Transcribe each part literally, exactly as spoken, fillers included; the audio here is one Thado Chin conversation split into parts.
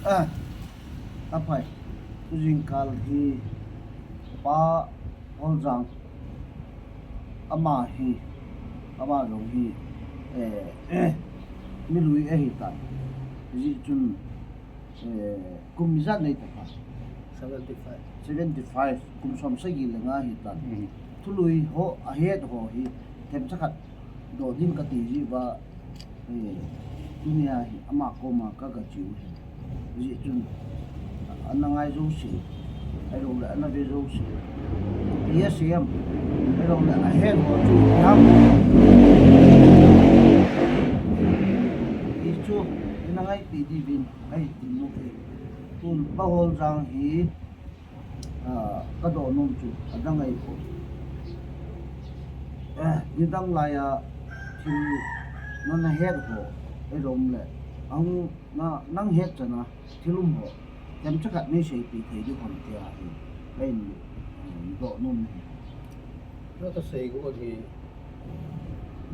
Ah, aphai. Tujingkah hi Pa Holjang ama hi, ama jong hi, eh, milui ahi tan. Hijeh chun, eh, kum ijat nei ta pa? Seventy-five. Seventy-five, kum som sagi le nga ahi tan. Mm. Thului ho, ahet ho hi, themcha khat doh ding kati jeh uva, eh, tunia hi ama koma ka, ka cheu hi. Hijeh chun, ana ngai jouse, ahilou le ana ve jouse, ipi asei em, ahilou le ahet ho chu ipi ham, ti chu ina ngaipeh diuvin ahi ti mu hi. Tun Pa Holjang hi, ah, ka doh nom chu adang ahipoi. Eh, nidang laiya thil nana het ho, ahilou le, ahung na, nang het chana thil um ho, themcha khat nei seipeh thei diu ham tia hi, ka in, eh, doh nom hi. Na ka sei got hi,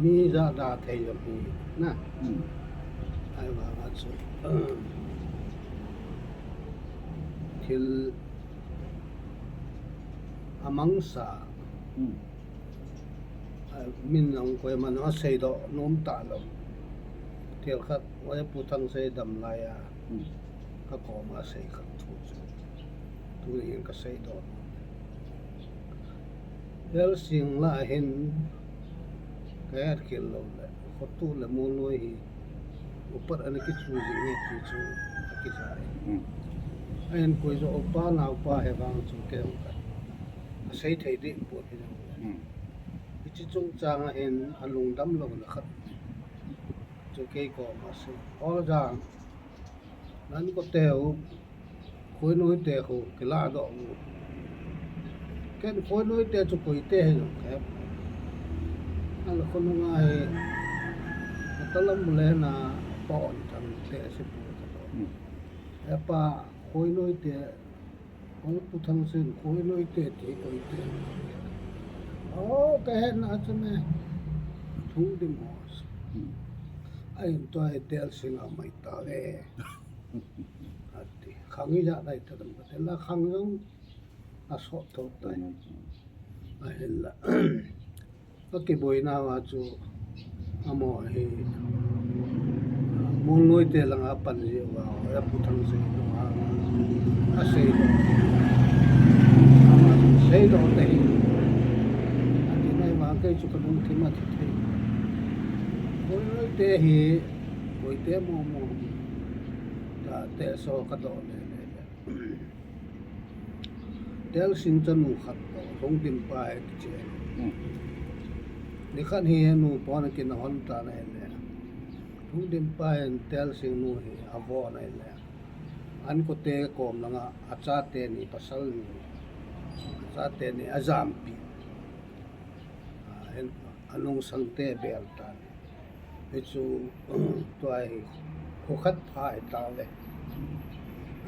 mi jat da thei jong hi, na. Hmm. Ahivanga chu, thil amangsa. Hmm. Ah, min jong koiman asei doh nom talou. Thil khat, oi, Pu Thangsei dam laiya, hmm, ka koma asei khat thu chu, tuni hin ka sei doh nom. Telsing lah a hin ka het khel lou le, khoto le Molnoi hi upat ana kichu jing e ti chu akija e. Hmm. Ahin koi jo upa naopa hi vang chu kei jong ka, ka sei thei deh pon hi jong le. Hmm. Hiche chungchang a hin alungdam louna khat chu kei koma asei. Holjang, na inkote u, Khoinoi te khu kilah doh u. Ken Khoinoi te chu koi te hi jong ka he. Ahile khonunga hi, atalam bule na pa on thang te si pu ka doh. Hmm. He pa, Khoinoi te, Pu Thangsei in Khoinoi te ti koi te. O, ka hetna chu me. Thung dim ho. Hmm. Ahin tua hi Telsing a mai ta ve. Ati, khang ijat dai ta dam kati la, khang jong asot tho tai. Ahinla, ka kiboina uva chu, amaho hi, Molnoi te langa pan jeh uva, Pu Thangsei in asei doh. Ama sei doh te hi. Ati nai vang kei chu ka lungthim a thi thei. Khoinoi te hi, koi te mo mo. Ka te so ka doh le le le. Telsing chanu khat toh, Lhungdim pa hi kiche. Hmm. Nikhat hi anu pon akin ahon tan ahile, Lhungdim pa hin Telsing nu hi avon ahile, ankote kom langa achate ni pasal ni, achate ni ajampi. A, hin anungsang te bel tan. Hichu, tua hi, kho khat pha hi tave.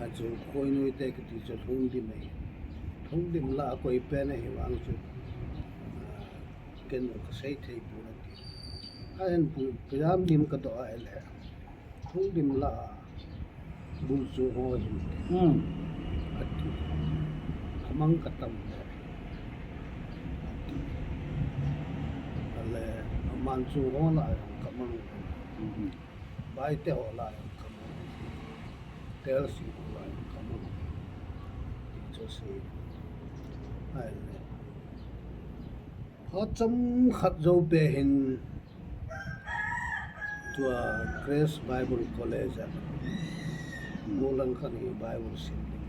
Achu, Khoinoi te kiti chu Lhungdim ahi. Lhungdim lah a koi pen ahi vang chu, a, ken jong ka sei thei pon ati. Ahin pu, pajam dim ka doh ahile, Lhungdim lah a, Bul chu ho hin. Hmm. Ati. Amang ka tam le. Ati. Ale, aman chu ho lah a jong ka mang. Hmm. Baite ho lah a jong ka mang. Telsing ho lah a jong ka mang. Ti chu sei. Ahile. Phat chomkhat jou peh hin tua Grace Bible College a, hmm, molang khat hi Bible sim ding.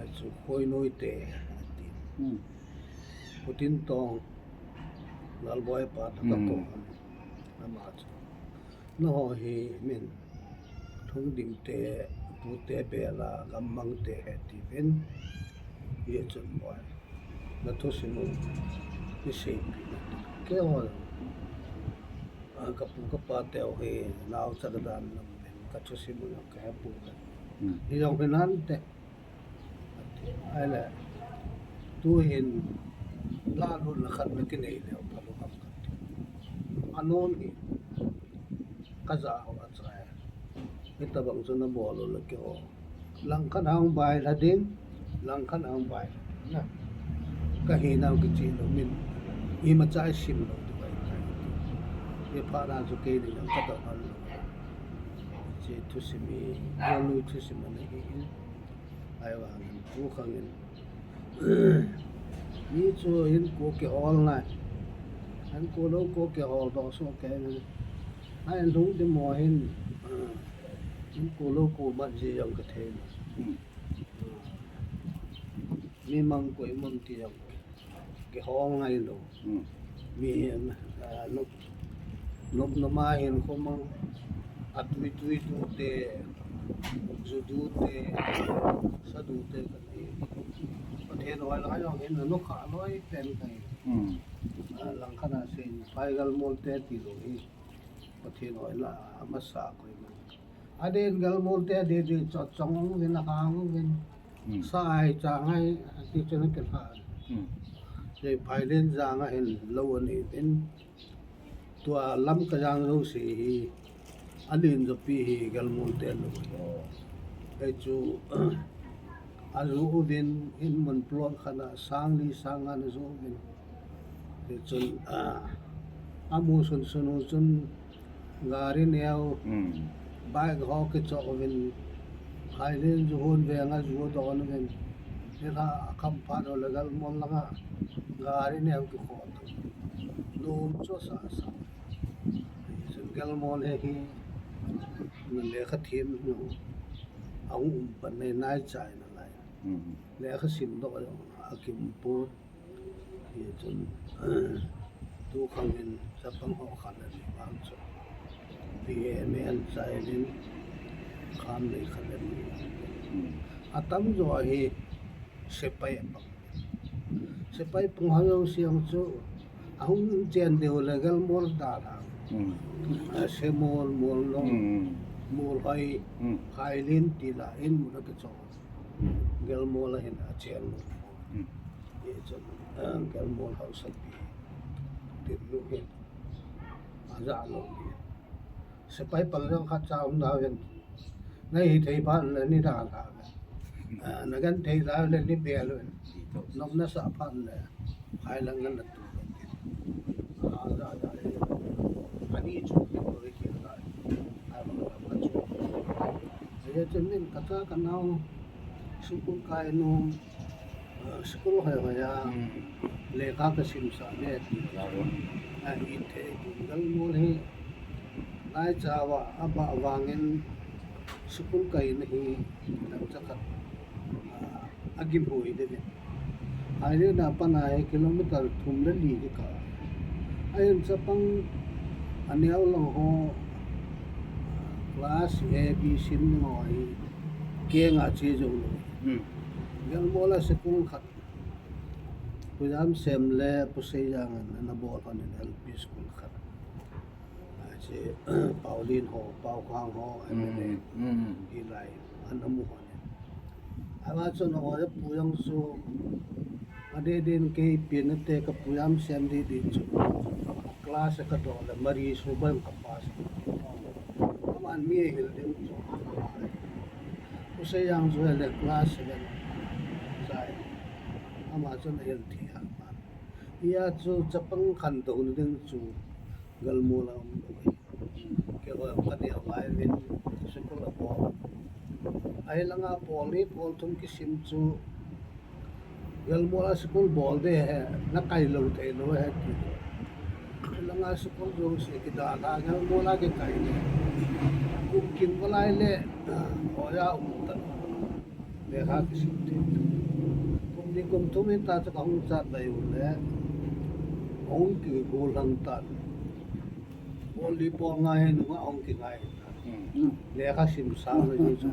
Achu Khoinoi te ati. Hmm. Pu Tintong, Lalboi pa toh ka, hmm, kou. Ama chu, nangho hi min Lhungdim te, pu te bel a, gammang te ahi tiuvin. Hichun boi, na thusim u, i seipeh na. Keiho, a, ka pu ka pa teu hi, naocha ka dan lam in, ka thusim u jong ka he pon. Hmm. Hijong hinante. Ahile, tuhin, lahlutna khat na kinei leu phalou ham kati. Anom hi, ka ja ho achai. Hitabang chu nabol u le keiho. Langkhat hung bailha ding, langkhat hung bailha ding. Kahinau kicheh lou min. Imacha isim lou diu ahi. Hiphat a chu keini jong kadong lou. Hiche thusim hi, golnoi thusim ana hi in. Ahivangin, tukhangin. Mi chu hinkho kihol ngai. Hinkho lou kho kihol doh soh kei ngai. Ahin lhung ding mo hin, hinkho lou kho mat ji jong kathei ngai. Hmm. Mi mang koi mang ti jong kihol ngai lou. Hmm. Mi, ah, nop, nop, nop ma hin khomang, atui tui tu te, ju du te, sa du te kati. Pathen hoi la jong hin nokha loi pen kahi. Hmm. Ah, langkhat a sei, phai galmol te tilou hi. Pathen hoi la, amasa koi mang. Adeh in galmol te adeh deh chu achong uvin, ahang uvin. Hmm. Sa ai, chang ai, ati chun akilha. Hmm. Sei phailen jang a hin lou anei in. Tua Lamka jang jouse hi, alen jopi hi galmol te lou. Oh. Hichu, ajoh uvin, in mun plot khat a, sang li sang nga ana joh uvin. Hichun, ah, amu sun sun u chun, gari neo, Hmm. bike ho kichoh uvin, phailen ju hon veng a ju don uvin, nilhah akham phat u le galmol langa gari neo kikhol. Nom chu asa asa. Chun galmol hi, hi, lekha them nu, ahung um pan nei naicha in alai. Hmm. Lekha sim doh jong akium pon. Hichun, tukhangin chapang ho khat le ni vang chu B A M A an chai in, kham nei khat le ni. Hmm. Atamjo hi sepai apang. Sepai pung ho jouse jong chu ahung chen diu le galmol dalha. Hmm. Ah, Semol, Mollong, Hmm. Molhoi, Hmm. Khailin tila in mun akichon. Galmol a hin achen lou. Hmm. Hichun, ah, galmol haosapi. Tin nu hin. Aja lou hi. Sepai pang jong khat cha um da ven. Nei hithei phat le nei dalha ven. Ah, nagenthei da le nei bel ven. Nom nasah phat le. Phai lang ngan natu ven. Ah, aja, aja. Ani chu koi koi da. Ai, ma, ma, ma, chu. Hichun min kacha kanao. School kai nom, ah, school hoi hoi a, Hmm. lekha kasimsah le ti. Claro. Ah, ithei pon galmol hi. Naicha uva, abah vangin school kaina hi, lamcha khat, ah, agim hoi ding. Highway na pat a hi kilometer thum le li kikah. Ahin chapang aneo lang ho, class A B sim ding ho hi, keng a che jou lou. Hmm. Galmol a school khat. Pu Jamsem le Pu Seijang in ana bol hon in L P school khat. Hiche, Paulin ho, Paukhang ho, Hmm, M L A. hmm. Hilai, ana mu hon in. Ama chun, o, pu jong chu, adeh deh in kei pen nate ka Pu Jamsem deh deh chu. Class a kadoh le, Mari Subai ka pass. Aman mi ahil ding chu. Pu Seijang chu ahile class seven chai. Ama chun ahil thei a. Hia chu chapang khantouna ding chu galmol a um lou. Keiho kaneo ngai uvin school abol. Ahi langa pol ni pol thum kisim chu galmol a school bol ding ahi, nakai lou thei lou ahi ti. Ahi langa school jouse kidalha galmol a kikai le. Kum kim valai le, oja um tan. Lekha kisim thei. Kum ni kum thum hita chu kahung chat lai u le. Hung kigolhang tan. Pol li pol nga hi nunga hung kingai tan. Hmm. Lekha simsa le hichu.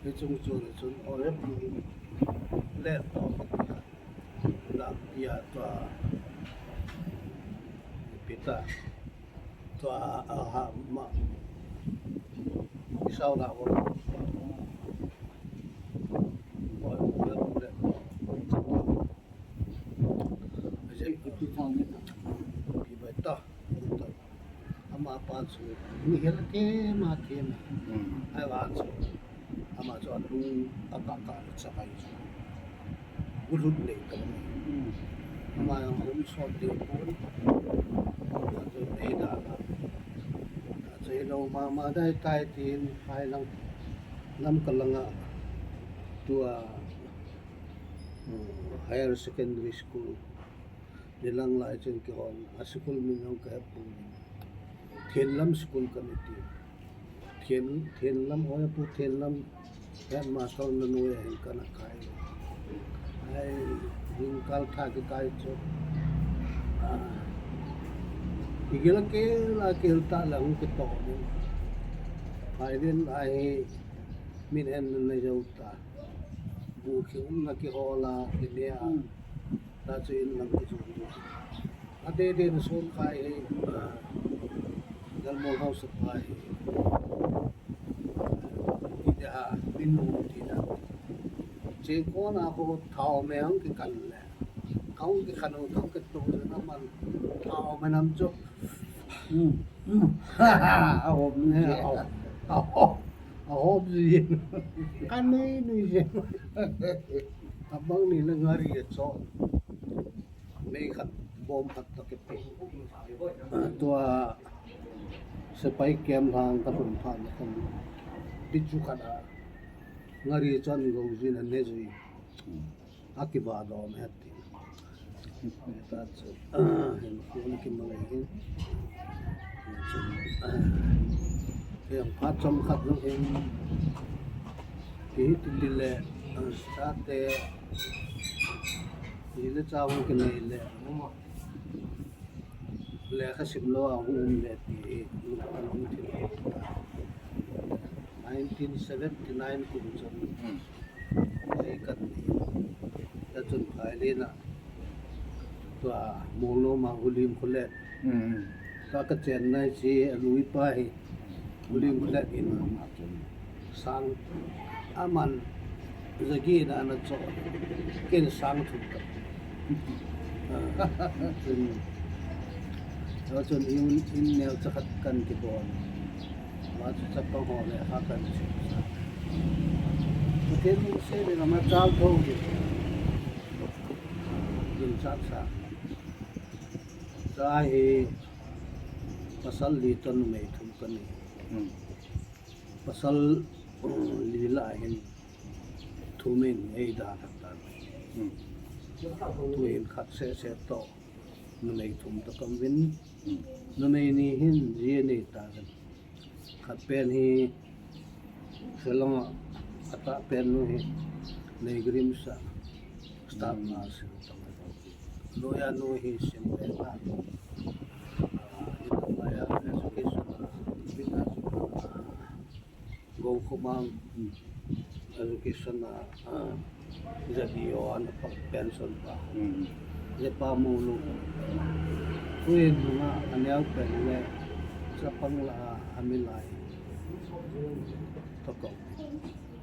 Hichung chu le chun, o, le pi le to. Lampi a tua. Pita. Tua, a, ha, ma. Isau la wo. Wo, wo, wo, wo. Pi bai ta. Ama pa chu. Ni hel a them a them. Hmm. Ahivang chu, ama chu alung akaka le chakai chu. Ulut nei ta ni. Hmm. Ama jong hung sot ding pon. Ama chu nei da la. Chu hilou mama dai tai tin, hai lang, Lamka langa tua, uh, higher secondary school. Nilang lai chun kihon, a school min jong kahe pon. Thenlam school kani ti. Then, Thenlam, oi pu Thenlam, headmaster na noiya hin kana kai. Ai, jingkah tha kikai chu. Ah, igil a kel a kel ta lang kitoh in. Ai din ai min en na jou ta. Bu ki um na kihol a, kine a. Hmm. Ta chu in lang kichun. Adeh deh na son khai hi, ah, Galmol House a pa hi. Iti ha, min nu ti na. Chengkon a ko thao me ang kikan le. Kong kikan u thao ke to le na man. Thao me nam chu. Hmm. Hmm. A hop nu je. A hop. A hop. A hop ji. Kan nei nei je. Abang ni na ngari a cho. Mei khat, bom khat toh kipe. Tua sepai camp lang kalhun phat na kon. Bichu khat a. Ngari chon go jin a ne jui. Akiva dom het ti. Ta chu. Ah, hin ko na kimangai hin. Chu. Ah. Yang phat chom khat lo hin. Ki ti le. Ah, sa te. Ile cha hung kinei le, lekha sim lou a hung um le ti, nineteen seventy nine kum chun, hmm, ei kan ni, ta chun phai le na, tua Molnom a Hulim Khulet, hmm, ta ka Chennai si, a lui pa hi, Hulim Khulet in, sang aman jagi na na cho ken sang thum ta. Ah, chun, chun in, in neo cha khat kan kibol. Wa chu chapang ho le ha kan chu. Chu ken se le na ma chal tho le. Kin cha cha. Cha hi pasal li toh numei thum kani. Hmm. Pasal, um, li lah a hin thum in ei dalha tan. Hmm. Tu hin khat seh seh toh numei thum toh ka um in. Hmm. Numei ni hin ji nei tan. Khat pen hi Shillong a, atah pen nu hi Nei Grimsa staff, hmm, nurse toh. Loya nu hi sim pen a. Ah, education a, Go Khumang, hmm, education a, ah, Z D O ana pa pension pa. Hmm. Ze pa mu lu. Tuin nga aneo pen le chapang la a, ami lai. Toko.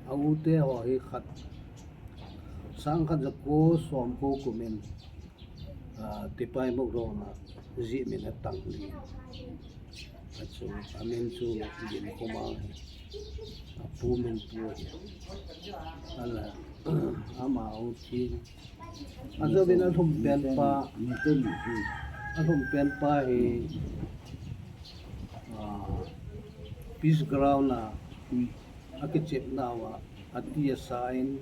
A u te ho hi khat. Sang khat za ko som ko kumin. Ah, Tipaimukh rona ji min a tang li. Achu, amin chu Gin Khumang hi. Apu min pu hi. Ala, ama u thi. Ajo bin alhum pen pa. Alhum pen pa hi. Ah, Peace Ground a. Akichep nauva, ati asa in,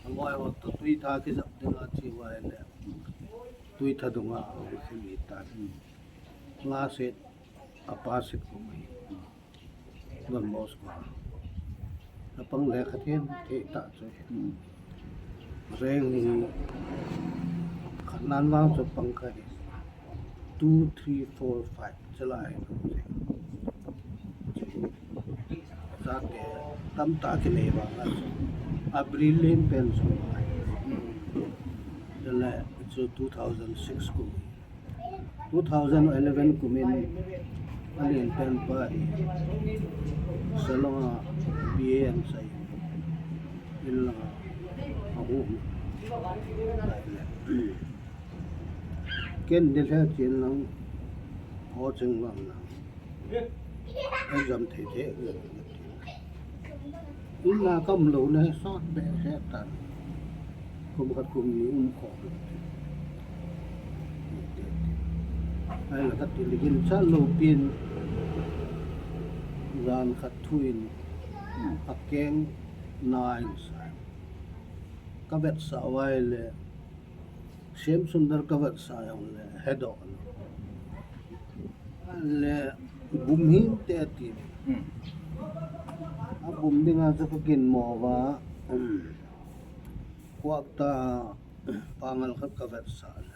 angoi ho toh tuitha kijap dinga che uva ahile, tuitha dunga ahung simi tan. Last hit, apa sit ko mai. Don Bosco. Apang le khat hin, thei ta chu. Reng hi, khat nan vang chu pang kha hi. Two, three, four, five. Chalai. Chate, tamtah kinei vang a chu. A brilliant pen chu. Chule chu two thousand six kum. Two thousand eleven kum in alen pen pa hi. Shillong a B A an sai. In langa. Ahu. Ken Delhi a chen lang, ho cheng lang lang. Exam thei thei, exam thei. Ina kam lou na he sot behseh tan. Kum khat kum ni um khom. Ai la khat ti ligin cha lou pin. Jan khat thuin. A keng nine sa. Ka vetsah uva le. Shyam Sundar ka vetsah jong le, hedoh le. Le, bum hinte ati. Hmm. A bum dinga chu ka ginmo uva, um, kuak ta pangal khat ka vetsah le.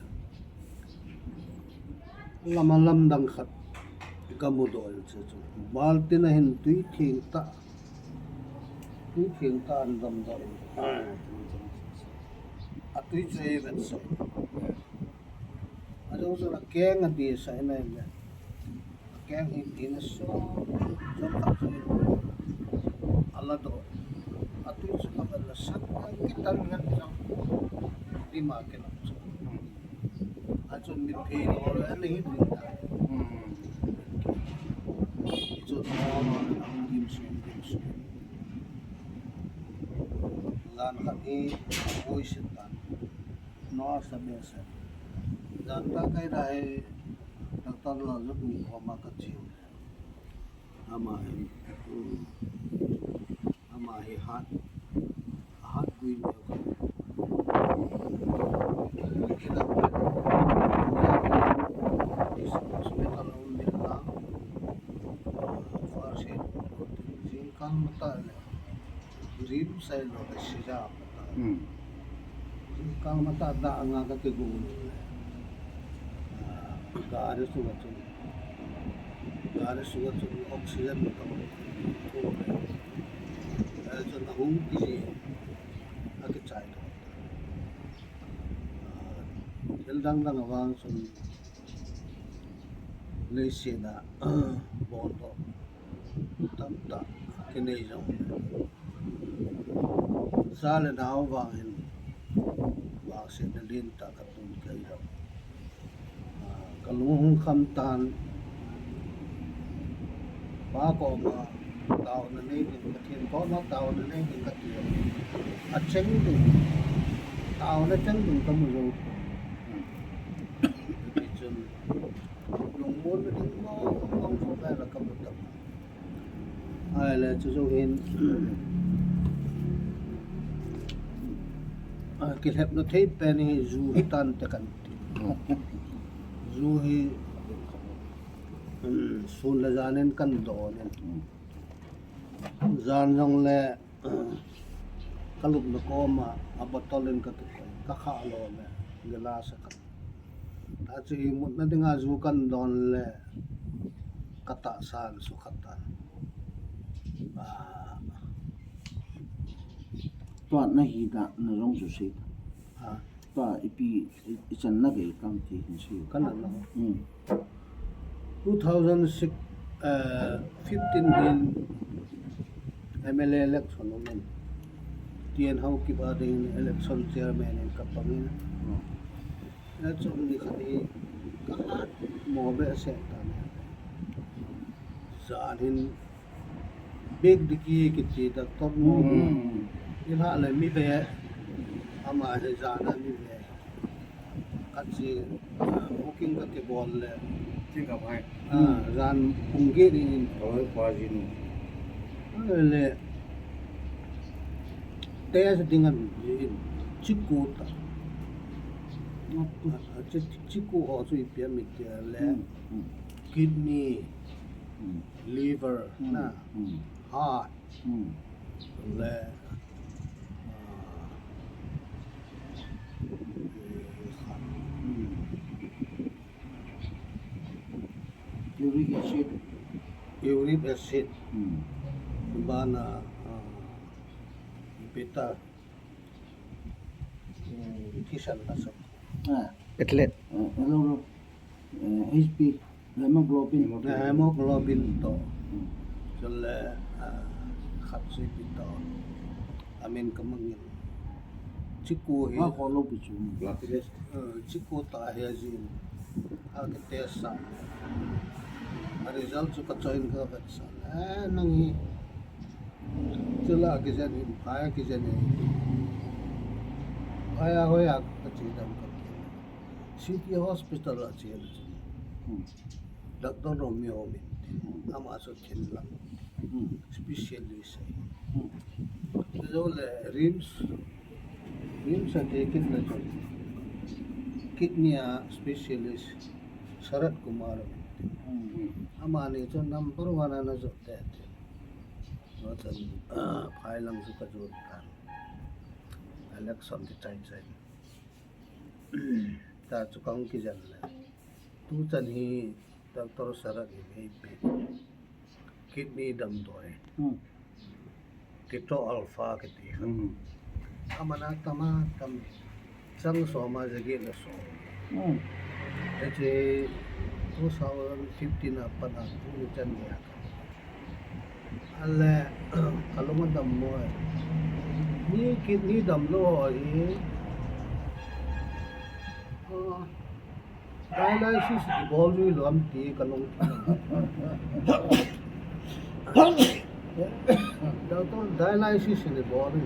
Lama lamdang khat ka mudoh in chu chu. Baltin a hin tui theng tah. Tui theng tah an damdoh in. A tui chu ei vetsah. A jong chu a keng a dehsah in ahile. A keng hi dehna so. Jong khat chu a la doh. A tui chu ka vet le sat a kitan ngat jong. Dima kilang chu. A chun mit phei lo le ana hi ding ta. Hmm. Chun a dim sum, dim sum. Jan khat hi poison tan. No sa be sa. Jan ta kai da hi doctor lo ju kum khoma ka chiu. Ama hi, hmm, ama hi hat, hat gui neo kha. Kila pa, hospital a um ding lang, ah, first aid, jingkah matah le. Rim sai lo ka sija mata. Hmm. Rim kang mata da anga ka ke gung. Ah, gari sunga chun. Gari sunga chun oxygen mata. Gari chun ahung kiji. Akichai lo. Ah, thil dang dang avang chun. Leiset a, bol doh. Tamtah kinei jong le. Cha le nao vang hin, vangsetna lentah ka tun kei jong. Ah, ka lung hung kham tan, Pa koma taona nei ding, Pathen koma taona nei ding ka ti. A cheng ding, taona cheng ding ka mu jou. Ti chun, Lungmon na ding mong mong jong lai la ka mu tam. Ahile chu jong hin, ah, kilhepna thei pen hi ju hi tan te kan ti. Ju hi, um, sun le jan in kan don in. Jan jong le, Ka lupna koma, a bottle in ka kikoi, ka khah lo le, glass a ka. Tachu imutna dinga ju kan don le, ka tahsan sukha tan. Ah. Tua na hi da, na jong chu sei. Ha. Tua ipi, i, ichan na gei tam ti hin sei. Ka na na. Hmm. Two thousand six, eh, fifteen hin M L A election um in. T N Haokip a ding election chairman in ka pang in. Hmm. Election ni khat hi ka hat mo behseh tan. Jan hin Big Dicky kiti doctor nu. Hmm. Ilha le mi ve. Ama hi jan a mi ve. Khat si, ah, booking ka kibol le. King ka bai. Ah, jan pung get in. Oi, pa jin. Ah, le. Test ding an jin. Chiku ta. Ah, chi-, chiku ho chu ipi a mi tia le. Hmm, hmm. Kidney. Hmm. Liver, hmm, na. Hmm. Heart. Hmm. Le, ah, hmm. Uric acid. Uric acid. Hmm. Bana, ah, beta. Hmm, thisan na sa. Ah. Platelet. Ah, hello, hello. Eh, H P, hemoglobin. Hemoglobin to. Hmm. Chule, ah, khat sui pi to. Amin ka mangin. Chiku hi. Wa ko lo pi chu. Blood test. Eh, chiku ta hi jin. A ke test sa. Result chu ka choin ka ka sa. Eh, nang hi. Chula kijen in, phai kijen in. Phai a hoi a ka che dam ka. City Hospital a che le chu. Hmm. Doctor Romeo min. Hmm. Ama chu thin lang. Hmm. Specialist. Hmm. Chu le RIMS. RIMS a che kit le chu. Kidney a specialist. Sarat Kumar. Hmm. Amani chu number one ana jot te. Nachun, ah, phai lang chu ka jot tan. Election ti chai chai. Ta chu ka hung kijen le. Tu chan hi Doctor Sarat in eipe. Kidney damdoi. Hmm. Keto alpha kiti kha. Hmm. Amana tama tam. Chang som a jaget le som. Hmm. Hiche two thousand fifteen a pat a tuni chan gei a. Ale, ka lung a dam mo. Ni kidney damlou hi. Ah, dialysis kibol ni lou ham ti ka lung. Doctor, dialysis ni bol ni.